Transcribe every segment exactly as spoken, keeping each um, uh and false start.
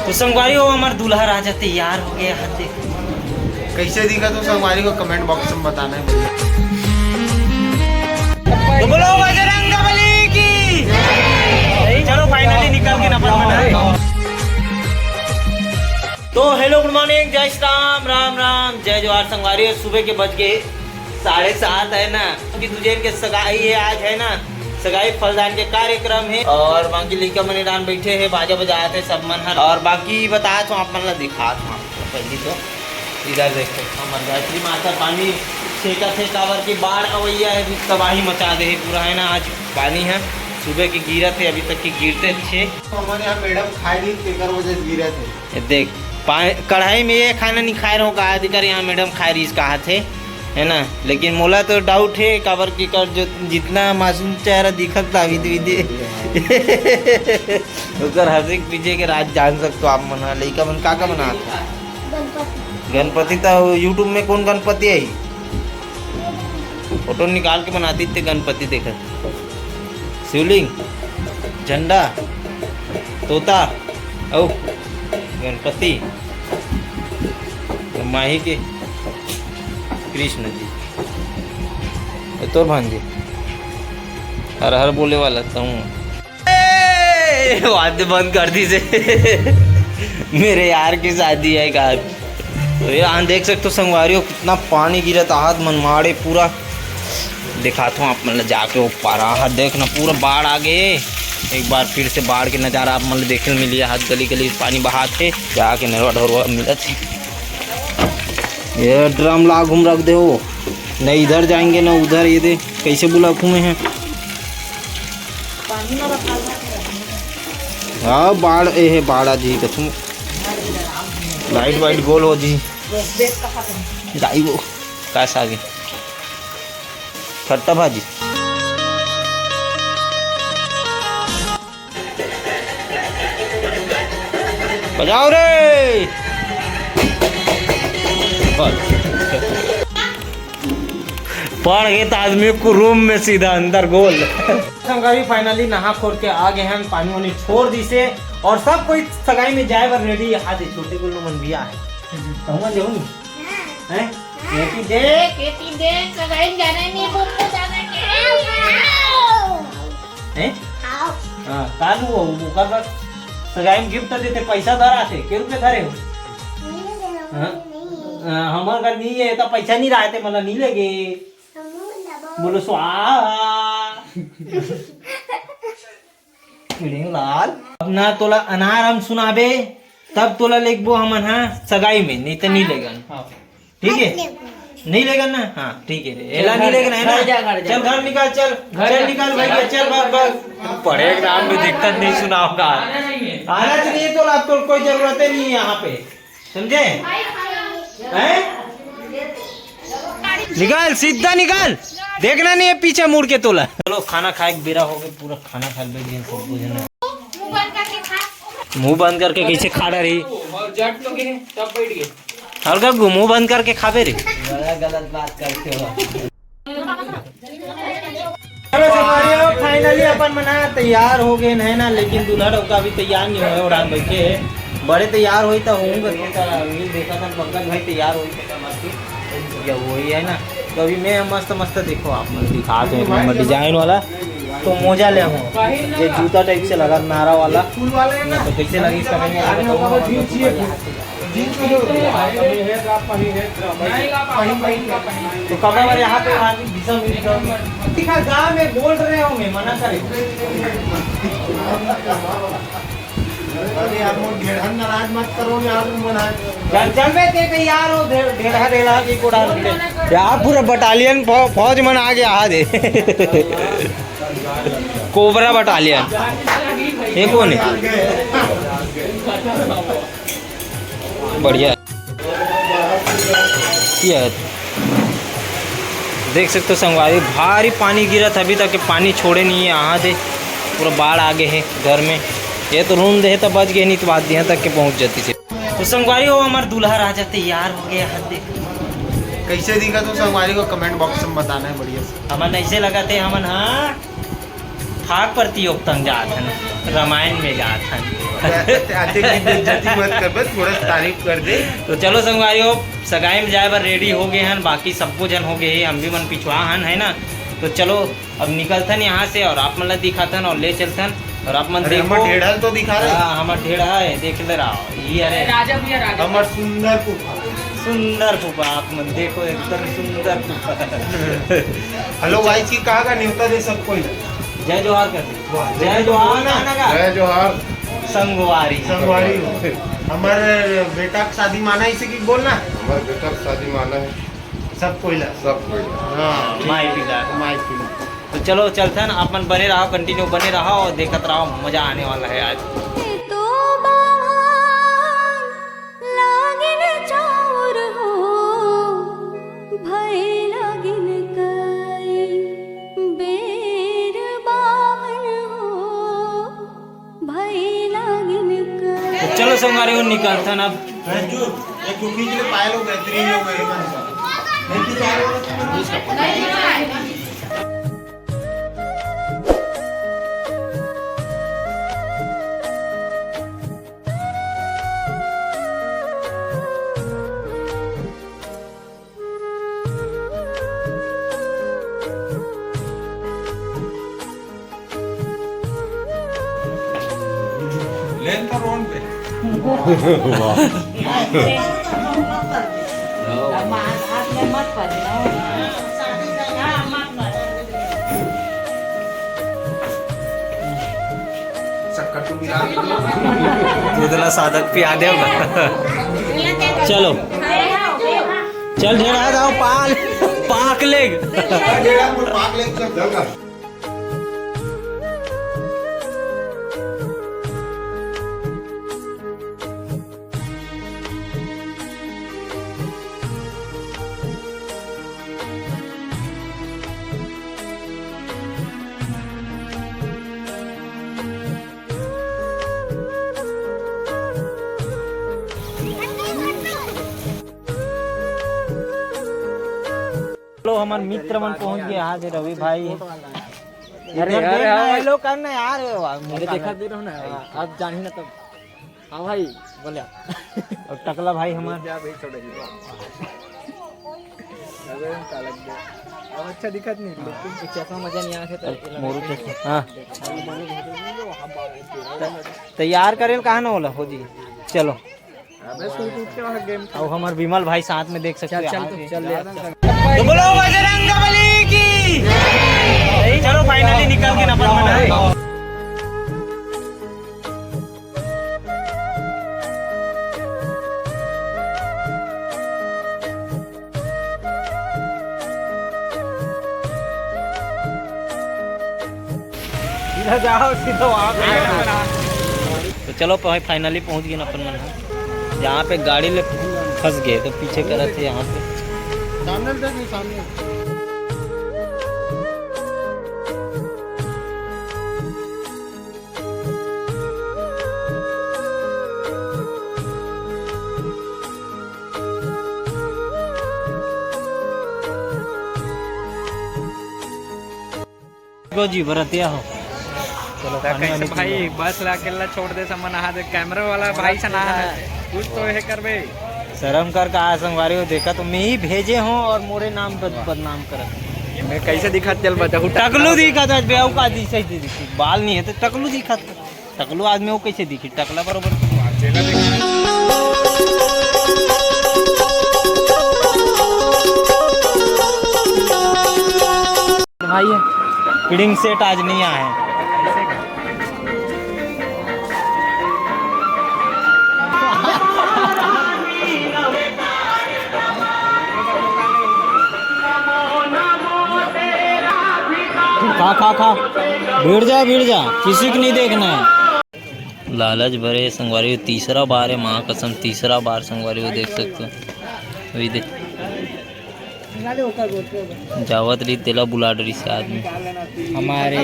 तो संगवारी हो, हमार दूल्हा राजा तैयार हो गया है, देख। कैसे दिखा तो संगवारी को कमेंट बॉक्स में बताना है भैया। तो बोलो बजरंग बली की। चलो, फाइनली निकल के नंबर बना। तो हेलो, गुड मॉर्निंग, जय श्री राम, राम राम, जय जोहार संगवारी। और सुबह के बज गए साढ़े सात है ना, कि दूजे के सगाई है आज, है ना, सगाई फलदान के कार्यक्रम है। और बाकी लइका मन डान बैठे हैं, बाजा बजाते सब मन हर। और बाकी बता तो आप मन ला दिखा तो आप पहली तो इधर देखो, हमर गायत्री माता पानी छेका थे, काबर की बाढ़ अवैया है, तबाही मचा दे है पूरा, है ना। आज पानी है, सुबह की गिरत है, अभी तक की गिरते छे। तो हमारे यहाँ मैडम खाए नहीं, तेकर वजह से गिरे थे। ये देख, पा-, कढ़ाई में ये खाना नहीं खाए रहो, कहा दिकर यहाँ मैडम खाए रहीस कहा थे, है ना। लेकिन मोला तो डाउट है, काबर की कर जो जितना मासूम चेहरा दिखत था अभी, अभी दे-, ओकर हंसी के पीछे के राज जान सकते हो आप मन। हाँ, लइका मन का का बनात? गणपति। गणपति तो YouTube में कौन गणपति है? फोटो निकाल के बनाती थे गणपति, देखत। शिवलिंग, झंडा, तोता, अउ गणपति, माही के कृष्ण जी, ए तोर भांजी, हर हर बोले वाला तो हूँ। ए, वाद्य बंद कर दी से। मेरे यार की शादी है का। तो ये यहाँ देख सकते हो संगवारी हो, कितना पानी गिरत आहत मनमाड़े पूरा। दिखाता हूँ आप मन ला जाके वो पारा। हाँ, देख ना, पूरा बाढ़ आ गए। एक बार फिर से बाढ़ के नज़ारा आप मन ला देखे मिली। हाथ गली गली पानी बहात है, जाके नरवा ढोरवा मिलत है। ये ड्रम ला घूम रख दे हो, न इधर जाएंगे न उधर। ये दे कैसे बुला घूमे हैं। हाँ, बाढ़ ए है, बाढ़ आ जी कथम। लाइट वाइट गोल हो जी। गाई वो का सागे। खट्टा भाजी। बजाओ रे। बस। पड़ गए तो आदमी को रूम में सीधा अंदर गोल। संगवारी फाइनली नहा खोर के आ गए हैं, पानी वानी छोड़ दी से और सब कोई सगाई में जाए बर रेडी। यहाँ दे छोटे गुल्लू मन भी आए। कहूँगा जाऊँ नहीं? हैं? बेटी देख, बेटी देख, सगाई में जाना ही नहीं, बुम को जाना क्या? हैं? हाँ, कालू हो, ओकर बाद सगाई में गिफ्ट देते, पैसा धरा थे, के रुपये धरे हो? हाँ? हाँ, हमर घर नहीं है, तो पैसा नहीं रहा थे, मतलब नहीं लेगे। बोलो स्वाहा। लाल, अब ना तोला अनार हम सुनाबे, तब तोला लेगबो हमन, हाँ, सगाई में, नहीं तो नहीं लेगन। हाँ। ठीक है? नहीं लेगन ना? हाँ, ठीक है। एला नहीं लेगन है ना? घर जा, घर जा। चल घर निकाल, चल। घर चल जा। निकाल भैया, चल भाग, भाग। पढ़े के नाम में दिक्कत नहीं सुना होगा। आना चाहिए तोला, अब तो कोई जरूरत ही नहीं है यहाँ पे। समझे? हैं? निकाल, सीधा निकाल। देखना नहीं है पीछे मुड़ के तोला। चलो, खाना खाए के बेरा हो गए, पूरा खाना खा बैठ गए सब कुछ है ना। मुंह बंद करके कैसे खा रही? और जट लोग हैं, तब बैठ गए। हल्का मुंह बंद करके खाबे रे। बड़ा गलत बात करते हो। चलो संगवारी हो, फाइनली अपन मना तैयार हो गए है ना, लेकिन दूल्हा डौका अभी तैयार नहीं होए, उड़ान बैठे है। बड़े तैयार होई त होऊंगा, तो अभी देखा था पंकज भाई तैयार होई त मस्ती या वही है ना। तो अभी मैं मस्त मस्त देखो आप मन दिखा दो, एक नंबर डिजाइन वाला। तो मोजा ले हो, ये जूता टाइप से लगा नारा वाला, तो कैसे लगी इसका मैंने बताऊंगा। तो कब बार यहाँ पे आदमी दिशा मिल गया। दिखा, गाँव में बोल रहे होंगे, मना करे। अरे यार, वो ढेढ़न नाराज मत करो यार, तुम मना। चल, चल बे, ते तैयार हो, ढे-, ढेढ़ा, ढेढ़ा की कोड़ा निकले। यार, पूरा बटालियन फौ-, फौज मन आ गया आज। Cobra battalion. ये कौन है? बढ़िया। ये है। देख सकते हो संगवारी, भारी पानी गिरत, अभी तक के पानी छोड़े नहीं है। यहाँ दे पूरा बाढ़ आ गए है घर में। ये तो रूम दे तो बच गए, नहीं तो बात यहाँ तक के पहुँच जाती थी। तो संगवारी हो, हमार दूल्हा राजा तैयार हो गया है, देख। कैसे दिखा तो संगवारी को कमेंट बॉक्स में बताना है बढ़िया से। हमन ऐसे लगा थे, हमन हाँ। फाग प्रतियोगिता में जात हन, रामायण में जात हन। अति की बेइज्जती मत कर, बस थोड़ा तारीफ कर दे। तो चलो संगवारी हो, सगाई में जाए बर रेडी हो गए हन, बाकी सबको जन हो गए, हम भी मन पिछुआ हन, है ना। तो चलो अब निकलथन यहाँ से और आप मन ला दिखाथन और ले चलथन। और आप मन अरे, देखो, हमर ढेढ़ा तो दिखा रहे। हाँ, हमर ढेढ़ा है, देख ले रहा हो। ये अरे राजा भैया, राजा। हमर सुंदर फूफा। सुंदर फूफा, आप मन देखो, एकदम सुंदर फूफा। हेलो गाइस, की कहा का न्योता दे सबको ही। जय जोहार कर दे। वाह, जय जोहार, नाना का। जय जोहार। संगवारी। संगवारी हो। हमर बेटा के शादी माना है, इसे की बोलना है? हमर बेटा के शादी माना है। सब कोई ला। सब कोई ला। हाँ, माई पिता। माई पिता। तो चलो चलथन, आप मन बने रहो, कंटिन्यू बने रहो और देखत रहो, मजा आने वाला है आज। तो बाहर लागिन चाउर हो, भय लागिन कई बेर बाहन हो, भय लागिन कई। तो चलो संगवारी हो, निकलथन अब। एक जो खींच ले, पायल हो गए, तीन हो गए, एक आंसर। नहीं, तू पायल हो गया, तू लेन तो रोन पे। वाह। अब हाथ में मत पड़। चक्कर तो मिला। दूधला साधक पिया दे। चलो। चल ढेरा दाव पाल। पाक लेग। पाक लेग चल। चलो, हमार मित्र मन पहुंच गए। आज रवि भाई अरे इधर यार, देखना, हाँ। हेलो करना यार, अरे देखा दे रहो ना, आप जान ही ना तब। हाँ भाई, बोले। और टकला भाई हमार। क्या भाई, छोड़ दीजिए। अबे, हम कालक दे। अब अच्छा दिखत नहीं, लेकिन चश्मा मजा नहीं आया था, तो मोरू चश्मा, हाँ। तैयार करेल कहा ना होला हो जी। चलो। अबे, सुन, तू क्या है गेम? अब हमार विमल भाई साथ में देख सकते चल, हैं, चल, आगे। तू चल ले। तो बोलो बजरंग बली की। चलो, फाइनली निकल के नंबर बनाए। सीधा जाओ, सीधा वहाँ पे। तो चलो भाई, फाइनली पहुँच गए ना अपन मन ह। यहाँ पे गाड़ी ले फंस गए, तो पीछे करत है यहाँ पे। सामने देख, सामने। को जी बरतिया हो। चलो, त खाने कैसे वाले भाई, चीज़। बस ला अकेला छोड़ दे, समन आहा दे, कैमरा वाला भाई से ना है, कुछ तो ये करबे। शर्म कर का संगवारी हो, देखा तो मैं ही भेजे हूँ और मोरे नाम पर बदनाम करत। मैं कैसे दिखत चल बता, टकलू दिखत आज, बेव का जी सही दिखी, बाल नहीं है तो टकलू दिखत। टकलू आदमी वो कैसे दिखी? टकला बरोबर। भाई है। पिड़िंग सेट आज नहीं आए हैं। खा, खा, खा। भिड़ जा, भिड़ जा, किसी को नहीं देखना है। लालच भरे संगवारी हो, तीसरा बार है, माँ कसम, तीसरा बार संगवारी हो, देख सकते हो। वही दे। जावत रही, तेला बुला डरी से आदमी। हमारे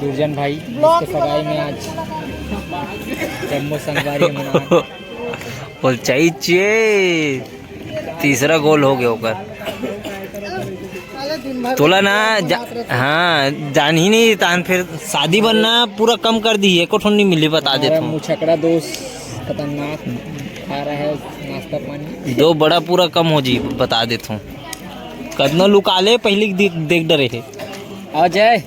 दुर्जन भाई, जिसके सगाई में आज जम्मो संगवारी मना। बोल, चाहिए, चाहिए। तीसरा गोल हो गया ओकर। तोला ना जा, हाँ, जान ही नहीं तान, फिर शादी बनना पूरा कम कर दी, एको ठो नहीं मिली, बता देत हूँ। मुछकड़ा दोस्त खतरनाक खा रहा है नाश्ता पानी। दो बड़ा पूरा कम हो जी, बता देत हूँ। कतना लुका ले, पहले देख, देख डरे है। आ जाए।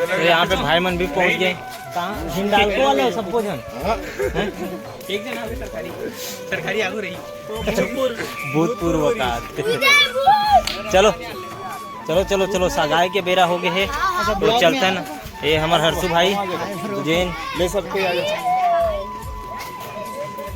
तो यहाँ पे भाई मन भी पहुँच गए। कहाँ? हिंडाल्को वाले हो सबको जन? हैं? एक जन आगे सरकारी, सरकारी आगू रही। भूतपूर्व का। चलो, चलो, चलो, चलो, सगाई के बेरा हो गए है, तो चलते हैं ना। ये हमार हर्षू भाई, उज्जैन। ले सकते हैं, आ जाओ।